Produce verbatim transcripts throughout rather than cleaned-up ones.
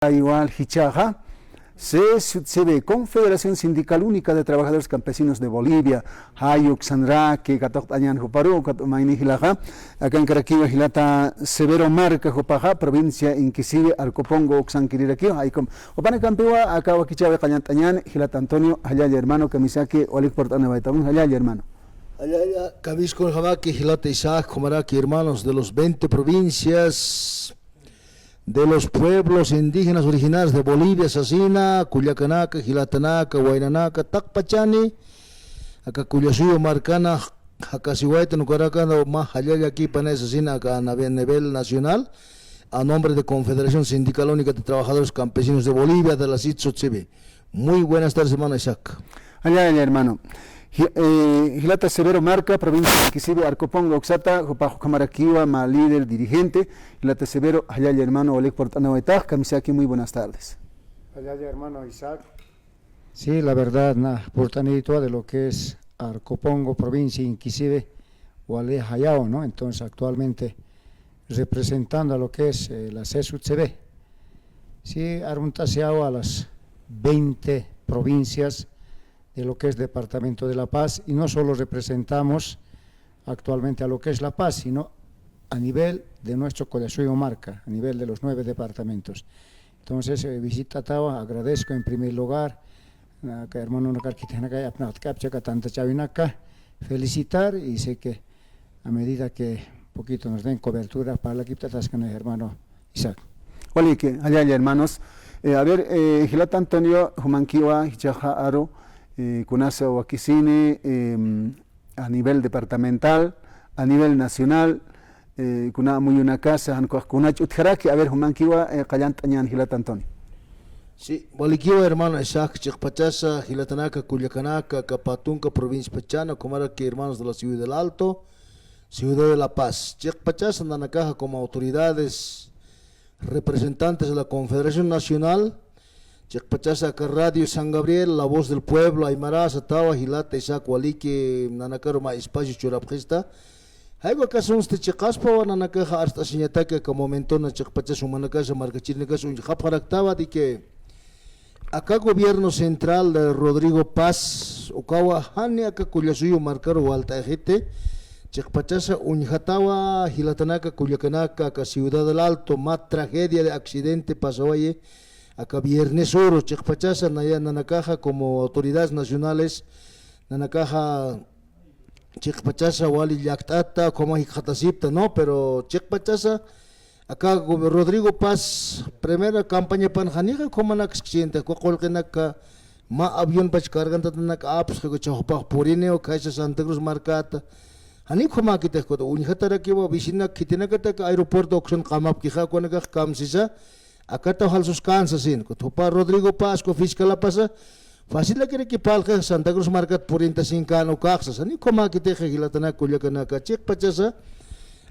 igual jichhaxa, CESUTCB, Confederación Sindical Única de Trabajadores Campesinos de Bolivia, jay uksanraki katuqt'añän juparu, ukat mayni jilaxa, akankarakiwa jilata Severo Marca jupaxa, provincia Inquisivi, Arcopongo uksankirirakiwa, jaykum. Jupanakampiwa aka wakichäwi qallant'añän, jilata Antonio, jallalla hermano, kamisaki, walik purt'anawaytawayna, jallalla hermano. Jallalla, kamisaki kunjamaki, jilata Isaac, jumaraki hermanos de los veinte provincias, de los pueblos indígenas originarios de Bolivia, sasina, kullakanaka, jilatanaka, waynanaka, taqpachani, aka Kullasuyu markana, jakasiwaytan ukarakana, mä jallalla kipanay sasina, aka a nivel, nivel nacional, a nombre de Confederación Sindical Única de Trabajadores Campesinos de Bolivia, de la CESUTCB. Muy buenas tardes, hermano Isaac. Jallalla, hermano. Ji-, eh, jilata Severo Marca, provincia de Inquisivi, Arcopongo uksata, jupax ukhamarakiwa mä líder dirigente, jilata Severo, jallalla, hermano, walik purt'anawaytax, kamisaki, muy buenas tardes. Jallalla, hermano Isaac. Sí, la verdad, na, purt'anïtwa de lo que es Arcopongo, provincia Inquisivi, wali jayaw, ¿no? Entonces, actualmente, representando a lo que es, eh, la CESUTCB. Sí, aruntaseado a las veinte provincias de lo que es Departamento de La Paz, y no solo representamos actualmente a lo que es La Paz, sino a nivel de nuestro Collasuyo Marca, a nivel de los nueve departamentos. Entonces, eh, visitatawa, agradezco en primer lugar, aka hermano, aka arquitecto, aka apnaqtkapcha, aka tantachawinaka, felicitar, y sé que a medida que poquito nos den cobertura, parlakipt'ataskani, hermano Isaac. Walik, jallalla, hermanos. Eh, a ver, eh, jilata Antonio, jumankiwa, jichhaxa aru, eh, kunasa wakisini, em, a nivel departamental, a nivel nacional, eh, kuna amuyunakasa, jan ukax kunach utjaraki, a ver, jumankiwa, eh, qallant'añän, jilata Antonio. Sí, walikiwa, hermano Isaac, chiqpachasa, jilatanaka, kullakanaka, aka pä tunka provincia pachana, ukhamaraki hermanos de la Ciudad del Alto, Ciudad de La Paz. Chiqpachasa nanakaxa como autoridades, representantes de la Confederación Nacional, chiqpachasa aka Radio San Gabriel, La Voz del Pueblo, aymarasa, tawa, jilata Isaac, waliki, nanakaru mä espacio churapxista. Jaywa, aka sunsti chiqaspawa nanakaxa arst'asiñataki aka momentona chiqpachasa jumanakasa markachirinakasa uñjapxaraktawa de que aka gobierno central de Rodrigo Paz, ukawa jani aka Kullasuyu markaru walt'ayxiti, chiqpachasa uñjatawa jilatanaka, kullakanaka, aka Ciudad del Alto, mä tragedia de accidente pasawayi, aka viernes uru, chiqpachasa naya nanakaxa como autoridades nacionales, nanakaxa chiqpachasa wali llakt'ata, como jikxatasipta, ¿no? Pero chiqpachasa, aka gob-, Rodrigo Paz, primera campañapan janixa ukhamanakskchintix, uka qullqinaka mä avionpach cargantatanaka apsxi, uka chawpax puriniw, khaysa Santa Cruz markata. Janiw ukhamäkitix, ukat uñjatarakiwa vecina khitinakataka aeropuerto uksan qamapkixa, ukanakax kamsisa, akataw jalsuskäna sasin, ukat jupa Rodrigo Paz, uka fiscalapasa, facilakiraki parlxix Santa Cruz markat purintasinkäna ukax sasa, janiw ukhamäkitix jilatanaka, kullakanaka, chiqpachasa,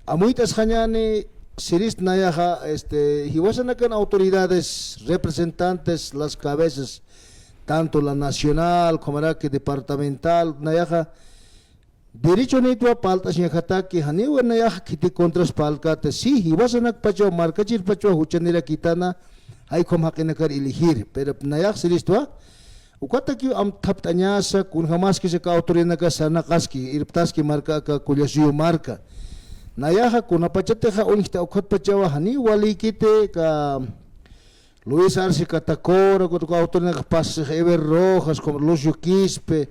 amuyt'asxañäni, sirist nayaxa, este, jiwasanakan autoridades, representantes, las cabezas, tanto la nacional, ukhamaraki departamental, nayaxa, derechonïtwa parlt'asiñajataki, janiw nayax khiti contras parlkäta, sí, jiwasanakpachaw, markachirpachaw juchanirakïtana, jay ukham jaqinakar elegir, pero nayax siristwa, ukatakiw amthapt'añasa, kunjamaskisa aka autoridadnaka sarnaqaski, irptaski marka aka Kullasuyu marka. Nayaxa kunapachatixa uñjta ukatpachawa, janiw walïkiti, aka Luis Arce Catacora, ukat uka autoridadnakax pasasix Ever Rojas, como Lucio Quispe,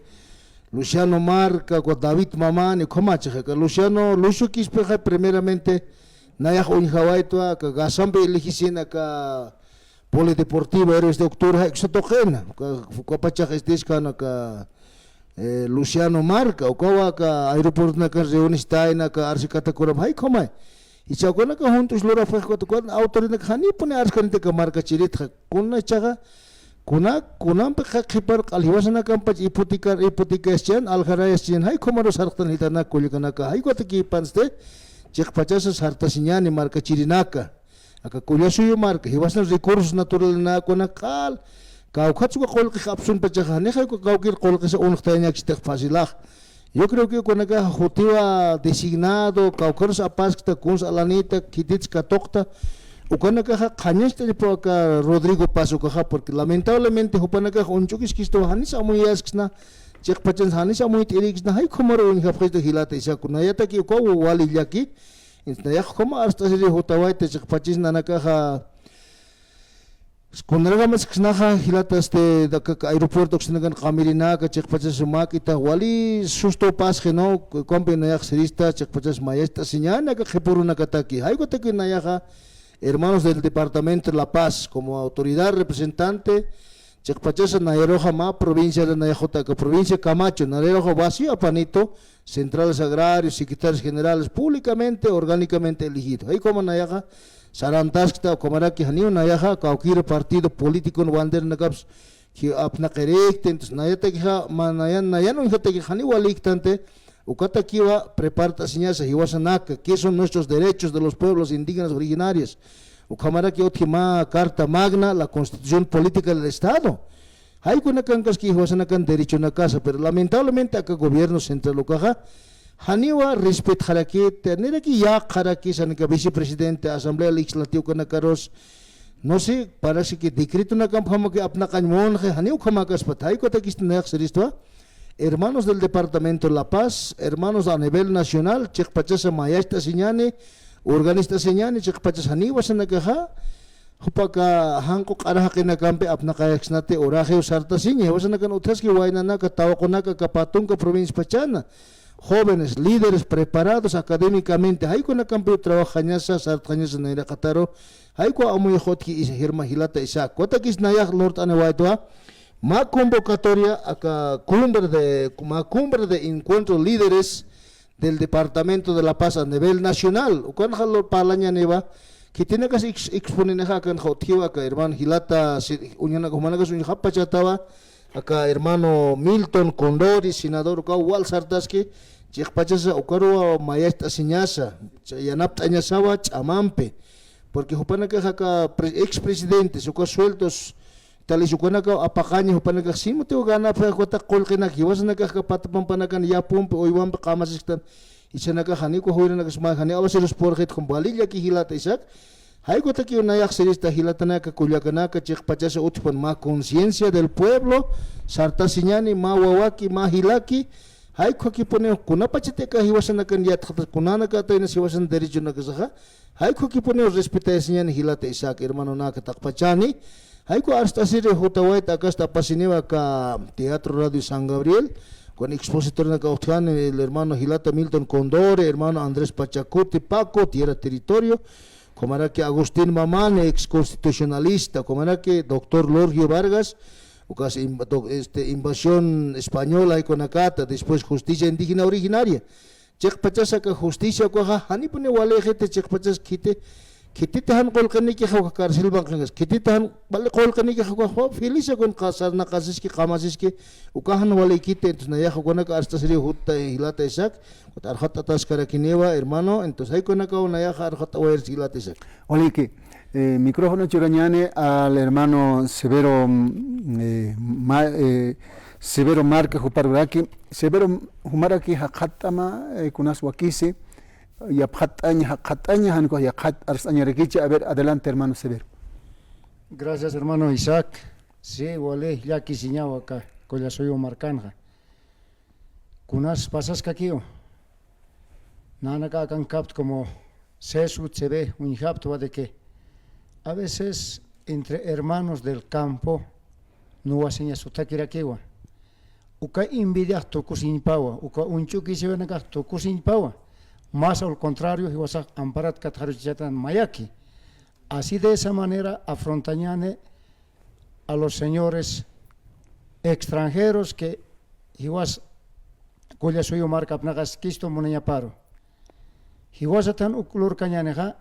Luciano Marca, ukat David Mamani, ukhamachix, aka Luciano, Lucio Quispexa primeramente nayax uñjawaytwa, aka Gazambi eligisin, aka Polideportivo Héroes de Octubre, jay uksa tuqina, uka, ukapachax este, iskana aka eh, Luciano Marca, ukawa aka aeropuertonakan reunistayna, aka Arce Catacorama, jay ukhamay. Jichha ukanaka junt'us lurapxi, ukat ukan autoridadnaka janipuni arskaniti aka markachiritxa. Kuna jichhaxa, kuna, kunampixa qhipar q'al jiwasanakampach hipotecar, hipotecayaschän, aljarayaschiñän, jay ukhamaru sarxtan jilanaka, kullakanaka, jay ukatakipansti, chiqpachasa sartasiñäni markachirinaka. Aka Kullasuyu marka, jiwasan recursos naturales nayakunak q'al, kawkhatsa uka qullqix apsunpachaxa, janixa uka kawkir qullqisa unxtayañakchitix facilax. Yo creo que ukanakaxa jutiwa designado, kawkharus apaskta, kuns alanïta, khitits katuqta, Ukanakaxa qhañacht'añapaw aka Rodrigo Paz ukaxa, porque lamentablemente jupanakax uñch'ukiskistu, janis amuyasksna, chiqpachansa janis amuyt'iriksna, jay ukhamaru uñjapxistu jilata Isaac, nayataki ukaw wali llaki. Nayax ukhama arst'asiri jutawayta chiqpachis nanakaxa, kunarakamasksnaxa jilata, este, aka aeropuerto uksnakan qamirinaka, chiqpachas mäk'ita, wali sustu pasxi, ¿no? Ukampi nayax sirista, chiqpachas mayacht'asiñäni aka qhipürunakataki. Jay ukataki nayaxa, hermanos del departamento de La Paz, como autoridad representante, chiqpachasa nayaruxa mä provincia de, nayax juta aka provincia Camacho, nayaruxa Vacío Apanito, centrales agrarios, secretarios generales, públicamente, orgánicamente elegido. Jay ukhama nayaxa sarantaskta, ukhamaraki janiw nayaxa cualquier partido político bandera nakaps, ki apnaqirikti, entonces nayatakixa, ma nayan, nayan uñjataki janiw waliktante, ukatakiwa prepart'asiñasa jiwasanaka, ¿qué son nuestros derechos de los pueblos indígenas originarios? Ukhamaraki utji mä Carta Magna, la Constitución Política del Estado. Jay ukanakankasti jiwasanakan derechonakasa, pero lamentablemente aka gobierno central ukaxa, janiwa respetxarakiti, niraki yäqxaraki, sanika vicepresidente, asamblea legislativa ukanakarus, no sé, parece que decretonakamp jamaki apnaqañ munxi, janiw ukhamäkaspat, jay ukatakisti nayax siristwa, hermanos del departamento de La Paz, hermanos a nivel nacional, chiqpachasa mayacht'asiñäni, organist'asiñäni, chiqpachasa janiw jiwasanakaxa, jupa aka janq'u q'ara jaqinakampi apnaqayaksnati, uraxiw sartasiña, jiwasanakan utjaski waynanaka, tawaqunaka, aka pä tunka provincia pachana, jóvenes, líderes preparados académicamente, jay ukanakampiw trabajañasa, sartxañasa nayraqataru, jay ukaw amuyux utji Isa-, jirma jilata Isaac. Ukatakis nayax lurt'aniwaytwa, mä convocatoria, aka cumbre de, mä cumbre de encuentro líderes del departamento de La Paz a nivel nacional. Ukanxa parlañäniwa, khitinakas ex-, exponenixa akanxa utjiwa, aka hermano jilata, si-, uñanak-, jumanakas uñjapachatawa, aka hermano Milton Condori, senador, ukaw wal sartaski, chiqpachasa ukaruwa mayacht'asiñasa, ch-, yanapt'añasawa ch'amampi, porque jupanakax aka pre-, expresidentes, uka sueltos, tal vez ukanakaw apaqaña, jupanakax simutiw ganapxi, ukataki qullqinak, jiwasanakax aka pata pampanakan yapumpi, uywampi qamasisktan, jichhanakax janiw uka juyranakas mä, janiw awasaruspurxit, como wali llaki jilata Isaac. Jay ukatakiw nayax sirista jilatanaka, kullakanaka, chiqpachasa utjpan mä conciencia del pueblo, sartasiñäni, mä wawaki, mä jilaki, jay ukakipuniw, kunapachatix aka jiwasanakan yatxatas, kunanakataynas jiwasan derechonakasaxa, jay ukakipuniw respetayasiñäni jilata Isaac, hermanonaka taqpachani. Jay uka arst'asiri jutawayta akasti apasiniwa aka Teatro Radio San Gabriel, con expositoranaka utjani, el hermano jilata Milton Condori, hermano Andrés Pachacuti, Paco, Tierra Territorio, ukhamaraki Agustín Mamani, ex constitucionalista, ukhamaraki doctor Lorgio Vargas, ukas inv-, doc-, este, invasión española, jay ukanakata, después justicia indígena originaria. Chiqpachasa aka justicia ukaxa, janipuniw walïxiti, chiqpachas khiti, khititi jan qullqinikixa uka carcelman qhankas, khititi jan wali qullqinikixa ukaxa, feliz kun qa-, sarnaqasiski, qamasiski, uka jan walïkiti, entonces nayax ukanaka arst'asiri juta jilata Isaac, ukat arxat'ataskarakiniwa, hermano, entonces jay ukanakaw nayax arxat'awayirsi jilata Isaac. Walïki, eh, micrófono churañäni al hermano Severo, mm, eh, Ma-, eh, Severo Marca juparuraki. Severo, jumaraki jaqhatt'ama, eh, kunas wakisi, yapxatt'aña, jaqhatt'aña, jan ukax yaqhat arst'añarakichi. A ver, adelante, hermano Severo. Gracias, hermano Isaac. Sí, wali llakisiñawa aka Collasuyu markanxa. Kunas pasaskakiw. Nanaka akankapta como sesu, se ve, uñjaptwa de que a veces entre hermanos del campo nuwasiñas utakirakiwa. Uka envidiax tukusiñpawa, uka uñch'ukisiwanakax tukusiñpawa. Más al contrario, jiwasax amparat katxaruchichatan mayaki. Así de esa manera afrontañäni a los señores extranjeros que jiwas Collasuyu marka apnaqaskistu munañaparu. Jiwasatix jan uk lurkañänixa,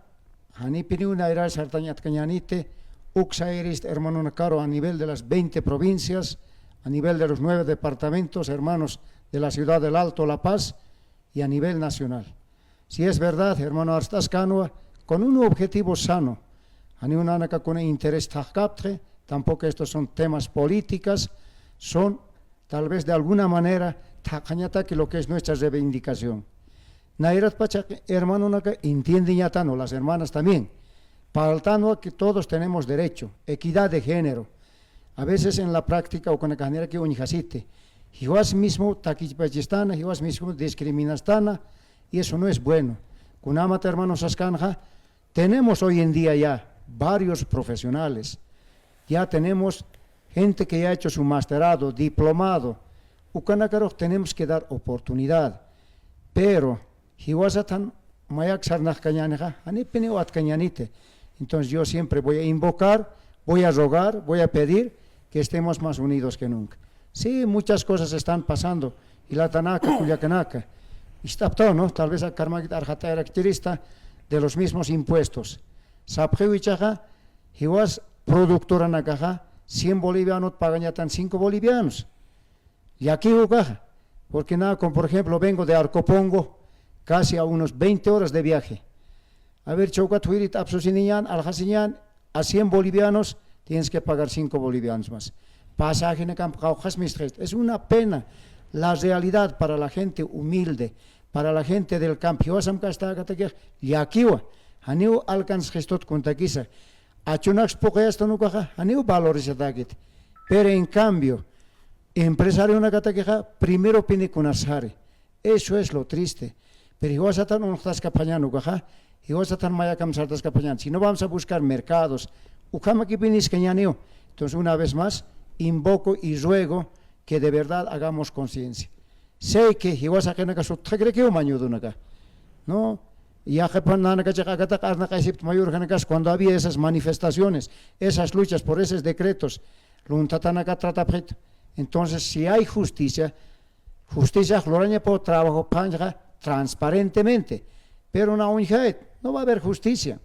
janipiniw nayrar sartañatkañäniti, uk sayrista hermanonakaru a nivel de las veinte provincias, a nivel de los nueve departamentos, hermanos de la ciudad del Alto, La Paz, y a nivel nacional. Si es verdad, hermano arst'askanwa, con un objetivo sano, janiw nanaka kuna interés thaqkaptxi, tampoco estos son temas políticas, son tal vez de alguna manera thaqhañataki lo que es nuestra reivindicación. Nayratpacha hermanonaka entiendeñatan, o las hermanas también, Parltanwa que todos tenemos derecho, equidad de género. A veces en la práctica ukanakax janirakiw uñjasiti. Jiwas mismo takichpachistana, jiwas mismo discriminastana, y eso no es bueno. Kunamata, hermanos, saskanxa, tenemos hoy en día ya varios profesionales, ya tenemos gente que ya ha hecho su masterado, diplomado, ukanakarux tenemos que dar oportunidad. Pero jiwasat jan mayak sarnaqkañänixa, janipiniw atkañäniti. Entonces yo siempre voy a invocar, voy a rogar, voy a pedir que estemos más unidos que nunca. Sí, muchas cosas están pasando, jilatanaka, kullakanaka. Ist'aptaw, ¿no? Tal vez akarmakit arxatayrakchirista de los mismos impuestos. Sapxiw jichhaxa, jiwas productoranakaxa cien bolivianot pagañatan cinco bolivianos. Llakiw ukaxa, porque nä, como por ejemplo, vengo de Arcopongo, casi a unos veinte horas de viaje. A ver, jichha ukat juyrita apsusiniñän, alxasiñän, a cien bolivianos tienes que pagar cinco bolivianos más. Pasajenakamp qawqhas mistxista. Es una pena la realidad para la gente humilde, para la gente del campo. Jiwasamp kastakataki llakiwa, janiw alcanzxistut kuntakisa. Achunaks puquyastan ukaxa, janiw valorizatäkit. Pero en cambio, empresarionakatakixa, primero pini kunas sari. Eso es lo triste. Pero jiwasatan uñjtaskapxañän ukaxa, jiwasatan mayakamp sartaskapxañän. Si no vamos a buscar mercados, ukhamakipiniskañäniw. Entonces, una vez más, invoco y ruego que de verdad hagamos conciencia. Sé que jiwas jaqinakax sutxakirakïw mañudunaka, ¿no? Yaqhipan nanakachax akataq arnaqaysipta mayurjanakas cuando había esas manifestaciones, esas luchas por esos decretos, lunthatanaka tratapxitu. Entonces, si hay justicia, justicia lurañapaw trabajopxañxa transparentemente, pero nä uñjayt, no va a haber justicia.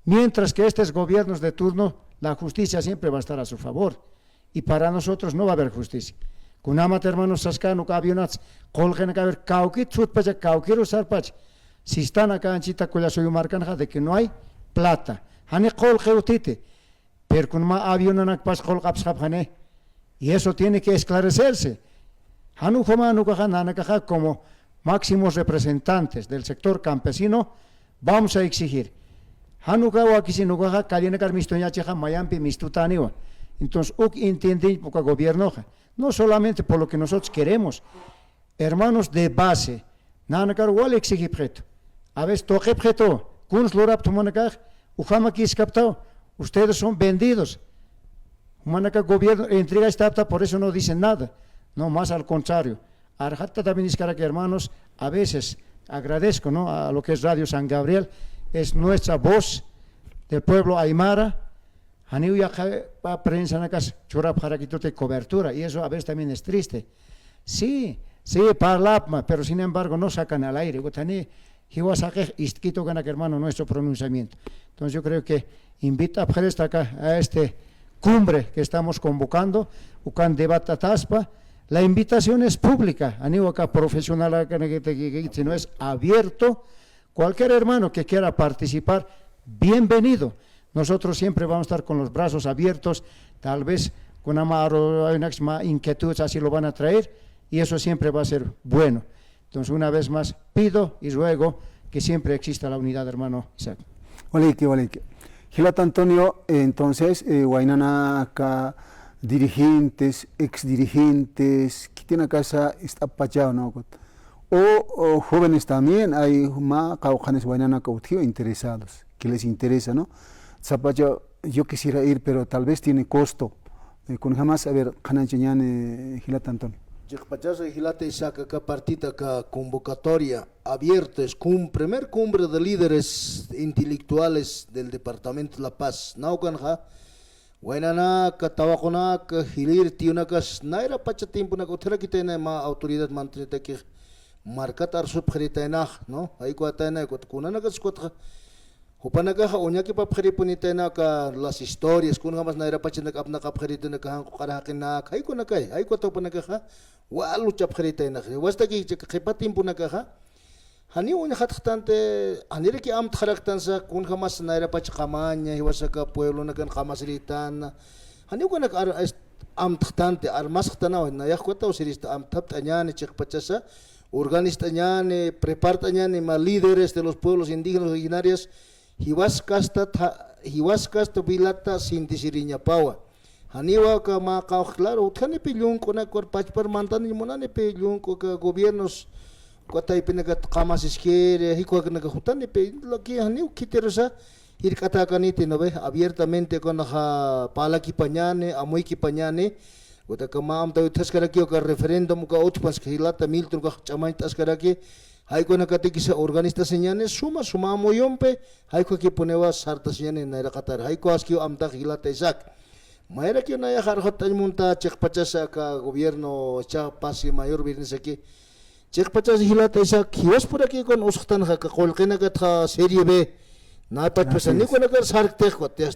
Mientras que estos gobiernos de turno, la justicia siempre va a estar a su favor. Y para nosotros no va a haber justicia. Kunamata, hermanos, saskan uka avionats qullqinaka, a ver, kawkit sutpacha, kawkiru sarpacha. Sistan aka anchita Collasuyu markanxa de que no hay plata. Jani qullqi utjiti. Pero kunjama avionanakpas qullqapxapxani. Y eso tiene que esclarecerse. Jan ukhaman ukaxa, nanakaxa como máximos representantes del sector campesino, vamos a exigir. Jan uka wakisin ukaxa, callenakar mistuñachixa, mayampi mistutaniwa. Entonces, uk entiendeñ uka gobiernoxa. No solamente por lo que nosotros queremos, hermanos de base, nanakar wal exigipxitu. A veces tuqipxitu, kuns lurapta jumanakax, ukhamakiskaptaw, ustedes son vendidos. Jumanaka gobierno entregastapta, por eso no dicen nada. No, más al contrario. Arxatta también iskarak, hermanos, a veces agradezco, ¿no? A lo que es Radio San Gabriel, es nuestra voz del pueblo aymara. Janiw yaqha prensa nakas churapxarakituti cobertura, y eso a veces también es triste. Sí, sí, parlapma, pero sin embargo no sacan al aire. Ukat jani jiwas jaqix ist'kit ukanak, hermano, nuestro pronunciamiento. Entonces yo creo que invitapxirista acá a este cumbre que estamos convocando, ukan debatatxaspa, la invitación es pública, janiw aka profesional, sino es abierto. Cualquier hermano que quiera participar, bienvenido. Nosotros siempre vamos a estar con los brazos abiertos. Tal vez kunjama aru, hay una inquietud, así lo van a traer, y eso siempre va a ser bueno. Entonces, una vez más, pido y ruego que siempre exista la unidad, hermano Isaac. Waliki, waliki. Jilat Antonio, entonces, eh, waynanaka dirigentes, ex dirigentes, khitinakasa ist'apxañaw, ¿no? O, o jóvenes también, hay mä qawqhanis waynanaka utjiw interesados, que les interesa, ¿no? Sapacha, yo quisiera ir, pero tal vez tiene costo. Eh, kunjamas, a ver, qhanañchañäni, eh, jilat Antonio. Chiqpachasa jilat Isaac, aka partita, aka convocatoria abierta, es cum-, primer cumbre de líderes intelectuales del departamento de La Paz. Nä ukanxa, waynanaka, tawaqunaka, jilïr tiyunakas, nayra pacha tiemponaka utjarakitayna mä autoridad mantenitaki markat arsupxiritaynax, ¿no? Jaykuwatayna, jaykuwat kunanakas ukkhatxa, jupanakaxa uñakipapxiripunitayna aka las historias, kunjamas nayra pachanak apnaqapxiritunaka, jan quqar jaqinaka, jaykunakay, jaykuwata jupanakaxa wal luchapxiritaynax. Jiwastaki qhipa tiemponakaxa, janiw uñjatxtanti, janiraki amtxaraktansa, kunjamas nayra pacha qamaña, jiwasaka pueblonakan qamasiritan, janiw ukanak ar-, est-, amtxtanti, armasxtanaw, nayax ukat sirista, amtapt'añäni chiqpachasa, organizt'añäni, prepart'añäni mä líderes de los pueblos indígenas originarios, jiwas kasta tha-, jiwaskasta jilata sintisiriñapawa. Janiwa aka mä qawqha, claro, utjanipi llunk'unak, pachpar mantaniñ munanipi llunk'u aka gobiernos, uka taypinakat qamasiskiri, jikwakanaka jutanipi, laki janiw khitirusa, jirk'atäkaniti, ¿no ve? Abiertamente ukanxa parlakipañäni, amuykipañäni, uta aka mä amtaw utjaskarakiw aka referéndum uka utjpanska jilata Milton ukax ch'amañt'askaraki, jaykunakatikisa organistasiñäni, suma, suma amuyumpi, jaykujakipuniwa sartasiñäni nayraqatar, jaykuwaskiw amtax jilata Isaac. Mayrakiw nayax arxatt'añ munta chiqpachasa aka gobierno cha pasi mayor viernesaki, chiqpachasa jilata Isaac, jiwaspurakiw kun usxtanxa aka qullqinakatxa serie B, naypachpasa, nikunakar sarktix,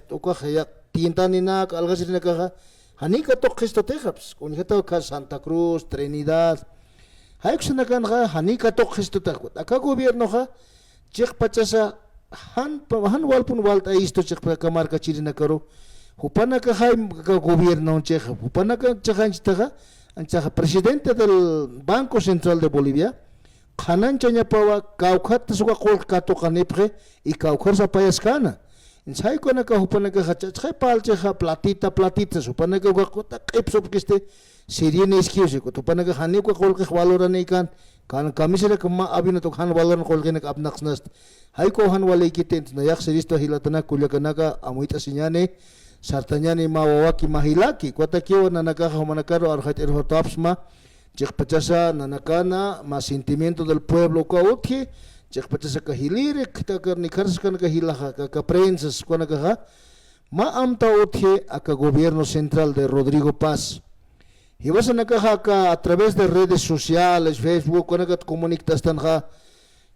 ukax yaq tiendaninaka, algasirinakaxa, janiw katuqxistutixapsa, uñjataw aka Santa Cruz, Trinidad, jaykusanakanxa, janiw katuqxistutix, aka gobiernoxa, chiqpachasa, jan, jan walpun walt'ayistu chiqpa aka markachirinakaru, jupanakaxay aka gobiernonchix, jupanaka chiqanchitaxa, anchaxa presidente del Banco Central de Bolivia, qhananchañapawa, kawkhatas uka qullq katuqanipxi, y kawkharus apayaskana. Jaykunaka jupanakaxa chachxay parlchixa platita, platita, jupanaka uka quta q'ipsupkisti, sirieneskiwsi, jupanaka janiw uka qullqix valoranïkän, kan kamisarak mä avionat uk jan valoran qullqinak apnaqsnasti. Jaykuw jan walïkiti, entonces nayax siristwa jilatanaka, kullakanaka, amuyt'asiñäni, sartañäni mä wawaki, mä jilaki, ukatakiwa nanakaxa jumanakaru arxatt'irxatapxsma, chiqpachasa nanakana, mä sentimiento del pueblo uka utji, chiqpachasa aka jiliri, aka nikharsakanaka jilaxa, aka, aka prensas, ukanakaxa, mä amtaw utji aka gobierno central de Rodrigo Paz. Jiwasanakaxa aka a través de redes sociales, Facebook, ukanakat comunictastanxa,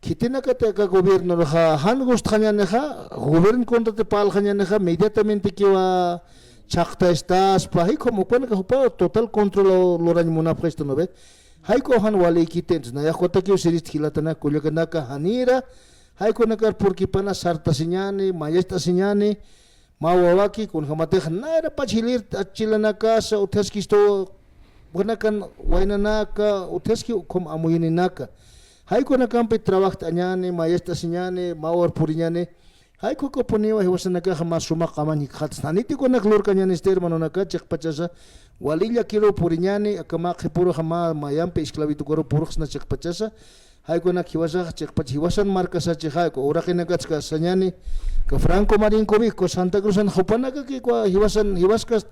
khitinakati aka gobiernoruxa, jan gustxañänixa, gobierno contrati parlxañänixa, inmediatamentekiwa chhaqtastaspa, jaykhum ukanaka jupa total control lurañ munapxistu, ¿no ve? Jaykuw jan walïkiti, entonces nayax ukatakiw sirist jilatanaka, kullakanaka, janira, jaykunakar purkipana sartasiñäni, mayacht'asiñäni, mä wawaki, kunjamatix nayra pach jilir, achilanakasa, utjaskistu, wanakan waynanaka, utjaski ukham amuyaninaka. Jaykunakampi trabajt'añäni, mayacht'asiñäni, mä wawar puriñäni, jaykhukapuniwa jiwasanakaxa mä suma qamañ jikxatas. Janiti kunak lurkañänisti hermanonaka, chiqpachasa, wali llakiruw puriñäni, aka mä qhipuruxa mä, mayampi esclavitukaruw purxsna chiqpachasa, jaykunak jiwasax, chiqpach jiwasan markasachixa, aka uraqinakatsa sañäni, aka Franco Marinkovic, aka Santa Cruzan, jupanakakiwa jiwasan, jiwaskas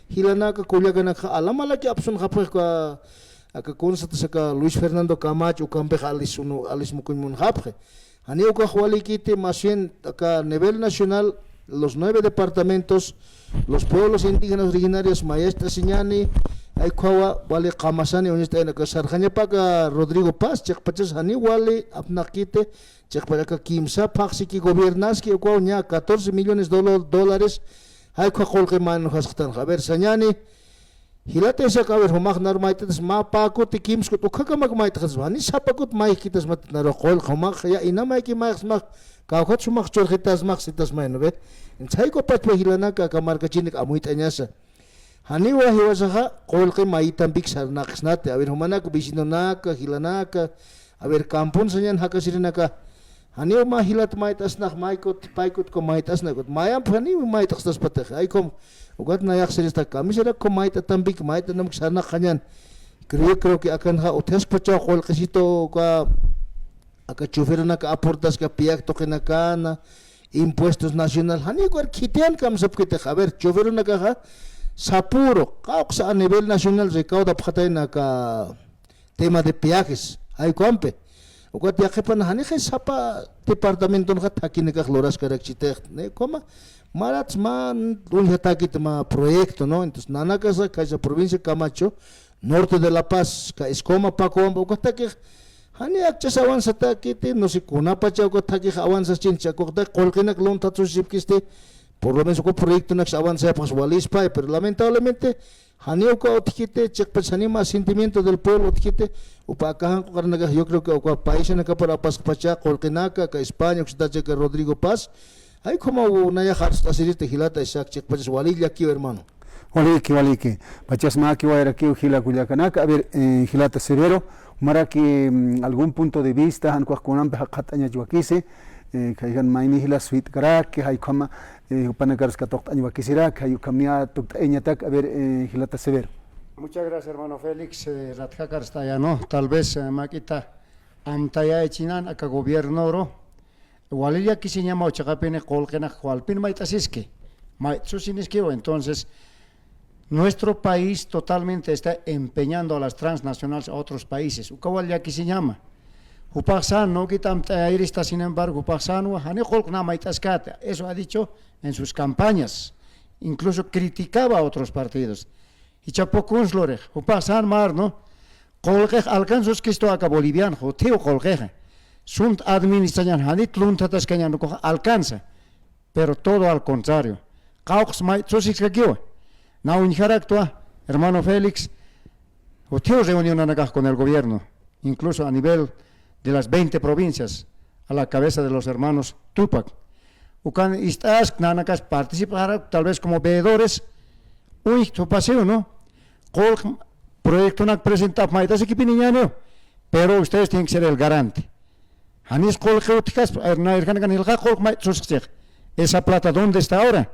jilanaka, kullakanakxa, alamalaki apsunxapxi, aka, aka kunsatasa aka Luis Fernando Camacho, ukampix alis unu, alis mukuñ munxapxi. Janiw ukax walïkiti, más bien, aka nivel nacional, los nueve departamentos, los pueblos indígenas originarios, mayacht'asiñäni, jaykhum wali qamasani, uñacht'ayna aka sarxañapa aka Rodrigo Paz, chiqpachas janiw wali apnaqkiti, chiqpach aka kimsa phaxsiki gobiernaski, ukaw ña catorce millones de dolo-, dólares, jaykhum qullqi mä uñjasxtanxa. A ver, sañäni, jilata Isaac, a ver, jumax nar mayt'atas mä paquete kimsku, ukhakamak mayt'xatasma, jani sapakut mayjkitasmat naru qullq, jumax ya inamayki mayxsmax, kawkhat jumax churxitasmax sitasmay, ¿no ve? Jayku pachpa jilanaka, aka markachinak amuyt'añasa. Janiwa jiwasaxa qullqi mayitampik sarnaqsnati, a ver, jumanak vecinonaka, jilanaka, a ver, campon sañan jakasirinaka. Janiw mä jilat mayt'asnax, maykut, paykut uka mayt'asnakut. Mayamp janiw mayt'astaspatix. Jaykhum, ukat nayax sirista kamisarakiw mayt'atampik, mayt'atampik sarnaqañan. Creo, creo que akanxa utjaspachaw qullqisitu uka, aka choferunaka aportaska peaje tuqinakana, impuestos nacional. Janiw uka khitiyan kamsapkitix. A ver, choferunakaxa sapüru, qawqsa a nivel nacional recaudapxatayna aka tema de peajes, jaykhumpi. Ukat yaqhipan janixay sapa departamentonxa thakinakax luraskarakchitix, ¿no? Como, marats mä uñjatäkit mä proyecto, ¿no? Entonces, nanakasa, kaysa provincia Camacho, norte de La Paz, aka Escoma, Pacoampa, ukatakix, jani akchas avanzatäkiti, no sé, kunapacha ukatakix avanzas chincha, ukatak qullqinak lunthatsusipkisti, por lo menos uka proyectonaksa avanzayapxas walispay, pero lamentablemente, janiw uka utjkiti, chiqpach janiw mä sentimiento del pueblo utjkiti, jupa aka janq'u qarnakax, yo creo que uka paisanakapar apaskpacha, qullqinaka, aka España, uksatacha aka Rodrigo Paz, jaykhum nayax arst'asiriti jilata Isaac, chiqpachas wali llakiw hermano. Waliki, waliki. Pachas mä jiwayarakiw jila kullakanaka, a ver, eh, jilata Severo, jumaraki, mm, algún punto de vista, jan ukax kunampi jaqxat'añach wakisi, Eh, khayjan mayni jila swit'karaki, jay ukhama, eh, jupanakaras katuqt'añ wakisiraki, jay ukham niya tukt'ayañatak, a ver, eh, jilata Severo. Muchas gracias, hermano Félix. Eh, ratjakarstaya, ¿no? Tal vez, eh, mak'ita amtayachinan aka gobiernoru, wali llakisiñama, chiqapini qullqinak walpin mayt'asiski, mayt'susiniskiwa. Entonces, nuestro país totalmente está empeñando a las transnacionales a otros países. Uka wal llakisiñama. Jupax sän, no quita amt'ayirista, sin embargo, jupax sänwa, jani qullq nä mayt'askata. Eso ha dicho en sus campañas. Incluso criticaba a otros partidos. Jichha pukuns lurix, jupax sän mar, ¿no? Qullqix alcanzasuskistu aka boliviano, juthiw qullqixa. Sumt administrañan, janit lunthataskañan, ukux alcanza. Pero todo al contrario. Qawqs mayt'susiskakiwa. Nä uñjaraktwa, hermano Félix, juthiw reunionanakax con el gobierno, incluso a nivel de las veinte provincias, a la cabeza de los hermanos Tupac. Ukan ist'ask, nanakas participarak, tal vez como veedores, uñjt jupasiw, ¿no? Qullq proyectonak presentap mayt'asikipiniñäniw, pero ustedes tienen que ser el garante. Janis qullqi utjkaspa, irjanakan jilqa qullq mayt'susiskix. Esa plata, ¿dónde está ahora?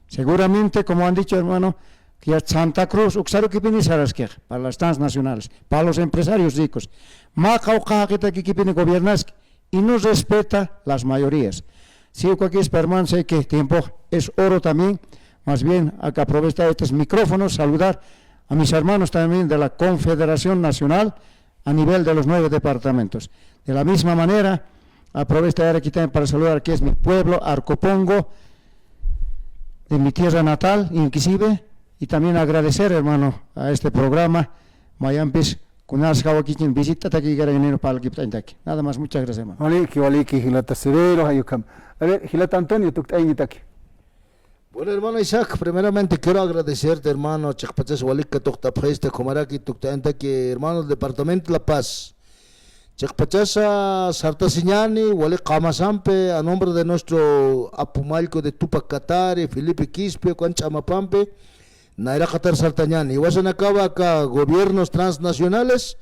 Seguramente, como han dicho, hermano, que ya Santa Cruz, uksarukipini saraskix, para las transnacionales, para los empresarios ricos. Mä qawqha jaqitakikipini gobiernaski y no respeta las mayorías. Sí, ukakispa, hermano, sé que tiempo es oro también. Más bien, acá aprovechar estos micrófonos, saludar a mis hermanos también de la Confederación Nacional, a nivel de los nueve departamentos. De la misma manera, aprovecho de estar aquí también para saludar, que es mi pueblo, Arcopongo, de mi tierra natal, inclusive, y también agradecer, hermano, a este programa, mayampis, kunas jawakichin visitataki, garanino palkipt'añtaki. Nada más, muchas gracias, hermano. Waliki, waliki, jilata Severo, jay ukham. A ver, jilata Antonio, tukt'ayañataki. Bueno, hermano Isaac, primeramente quiero agradecerte, hermano, chiqpachas walik katuqtapxista, jumaraki tukt'ayañataki, hermano del departamento de La Paz. Chiqpachasa sartasiñani, walik qamasampi, a nombre de nuestro apumallku de Tupac Katari, Felipe Quispe, ukan ch'amapampi, nayraqatar sartañani. Iwasanakawa aka gobiernos transnacionales,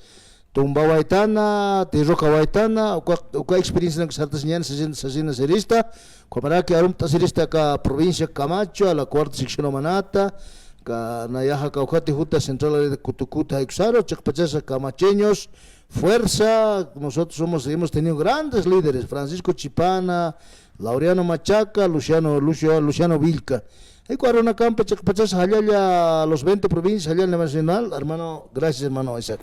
tumbawaytana, tirruqawaytana, uka, uka experiencianak sartasiñani, sasina, sasina sirista, ukhamaraki arumt'asirista aka provincia Camacho, a la cuarta sección Omanata, ka, nayaxa kawkhati juta central de Cutucuta, jay uksaru, chiqpachasa camacheños, fuerza, nosotros somos, hemos tenido grandes líderes, Francisco Chipana, Laureano Machaca, Luciano, Lucio, Luciano Vilca. Jay uka arunakampi chiqpachasa jallalla, los veinte provincias, jallalla nacional, hermano, gracias, hermano Isaac.